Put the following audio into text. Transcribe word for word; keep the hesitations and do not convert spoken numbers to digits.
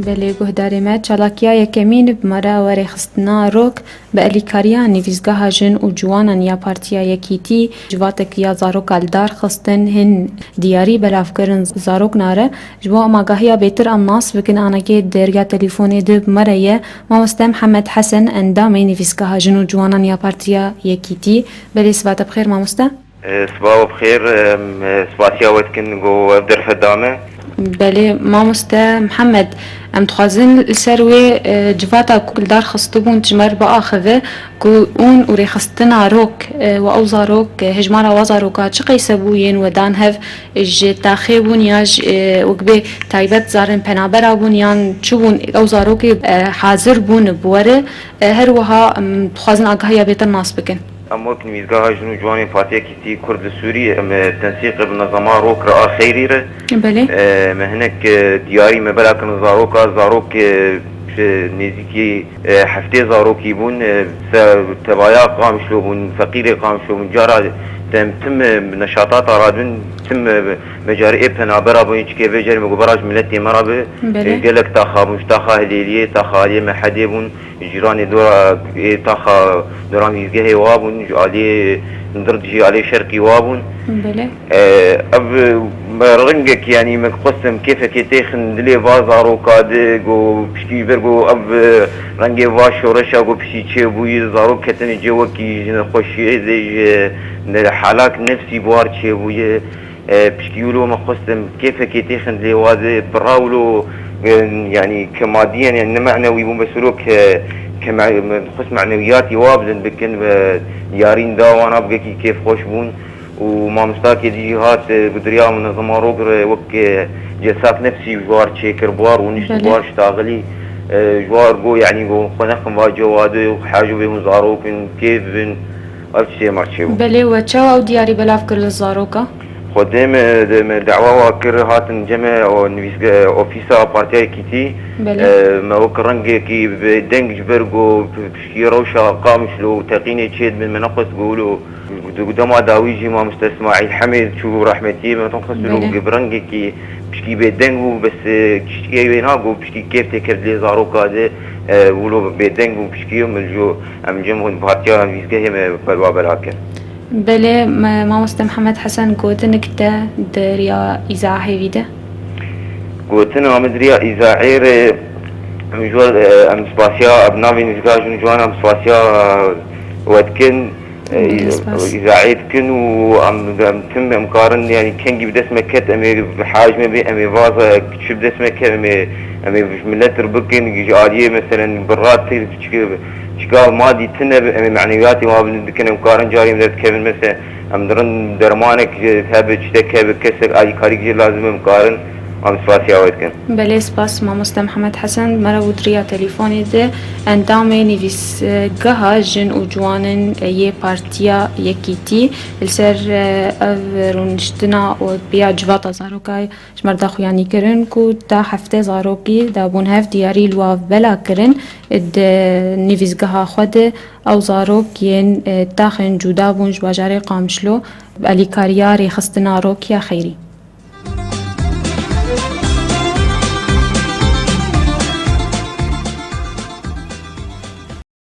Belê guhdarê me, çalakiya yekemîn bi me re ew e rêxistina rok bi elîkariya Nivîsgeha Jin û Ciwanan ya Partiya Yekîtî, civatek ya zaroka li dar xistin, hin diyarî belav kirin zarokna re. Ji bo amagahiya bêtir em nas bikin, anegê di riya telefonê de bi me re ye mamoste Mihemed Hesen, endamê Nivîsgeha Jin û Ciwanan ya Partiya Yekîtî. Belê siva te bi xêr mamoste. E, siba we bi xêr, em, e, spasiya we dikin ku ev derfet da me. Belê, mamoste Mihemed, em dixwazin li ser wê, e, civata ku li dar xistibûn ji me re biaxive ku hûn û rêxistina rok, e, we ew zarok, e, hejmara we zaroka çi qeyse bû yên we dan hev, ji taxê bûn ya ji, e, wek bê taybet zarên penabera bûn yan çi bûn, ew zarokê, e, hazir bûn bi we re, e, her wiha em dixwazin agahiya bêtir nas bikin. Em wek Nivîsgeha Jin û Ciwanên Partiya Yekîtî Kurd li Sûrî, em, e, tensîqê bi nezama rok re a xeyrî re. Belê. E, me hinek, e, diyarî me bela kirin zaroka, zarok, e, ji nêzîkî, e, heftê zarokî bûn, e, se-, tevaya Qamişlo bûn, feqîrê Qamişlo bûn. Cara dem tim, e, neşatata radin, tim, e, me carê ê penabera bûn, çikê vê carê me got, bera ji miletê me re bi, Belê. e, gelek taxa bûn, ji taxa Hilêliyê, taxa aliyê Mehedê bûn. Cîranê dora ê taxa dora mîzgehê wa bûn, ji aliyê ndir jî aliyê şerqî wa bûn. Belê. E, ev, me ringek, yanî me xwestim kêfekê têxin dilê va zaroka de, go piştî ber go ev rengê va şoreşa go piştî çêbûyî, zarok ketine cê wekî ji nexweşiyê de, ji ne-, halak nefsî buhar çêbûye. E, piştî wilo me xwestin kêfekê têxin lê wa de bira wilo, e, yanî ke madiyen, yanî ne manewî bûn, bes wilo ke, ke me-, me xwest manewiyatî wa bilind bikin ve yarîn da wana bigekî kêfxweş bûn. Û mamostakê dî jî hat, e, gudiriya min zimarok re wek, e, cesak nefsî ji war çêkir, buhar û nişt û Belê. buhar ştaxilî, e, ji war go, yanî go xwe nexin va cewade û hacibê hûn zarok in, kêf bin, ev tiştê me çêbû. Belê, we çawa ew diyarî belav kir li zaroka? Xwedê me, de me dawa wa kir, hatin cem me o nivîsge-, ofîsa Partiya Yekîtî. Belê. E, me wek rengekî bi deng ji ber ku piştî rewşa Qamişlo û teqînê çêdibin, me nexwest ku wilo di dema dawî jî mamoste Îsmaîl Hemê çû rehmetiyê, me nexwest wilo Belê. bi rengekî piştî bê deng bû, bes, e, tiştiyê wê na ku piştî kêf tê kir dilê zaroka de, e, wilo bê deng bû piştî min jo. Em cem hûn Partiya Nivîsgehê me berwa bela kin. Belê, me, mamoste Mihemed Hesen, gotinik te di riya îzahê vî de? Gotina min di riya îzahê re, em ji we, em spasiya, bi navê Nivîsgeha Jin û Ciwan em spasiya we dikin, Belê, spas. îzahê dikin û em, em tim em karin, yanî kengî bi dest me ket, em ê bi haj me bê, em ê vaza çi bi dest me ket, em ê, em ê ji milet re bikin, ji aliyê meselen bi rat Çika madî tune be, em ê maneviyatê wan bilind bikin, em karin carê em derdikevin, mesela em dirin dermanek ji hebe, tiştek hebe, kesek alîkarîk jê lazim e, em karin, em spasiya we dikin. Belê, spas mamoste Mihemed Hesen, me re bû di riya telefonê de endamê Nivîsgeha Jin û Ciwanên yê Partiya Yekîtî li ser, e, ev rûniştina û piya civata zarokay Ji me re daxuyanî kirin ku ta hefte zarokî dabûn hev diyarî li wa bela kirin, di nivîsgeha xwe de ew zarok yên, e, taxên cuda bûn ji bajarê Qamişlo, bi alîkariya rêxistina rok ya xeyrî.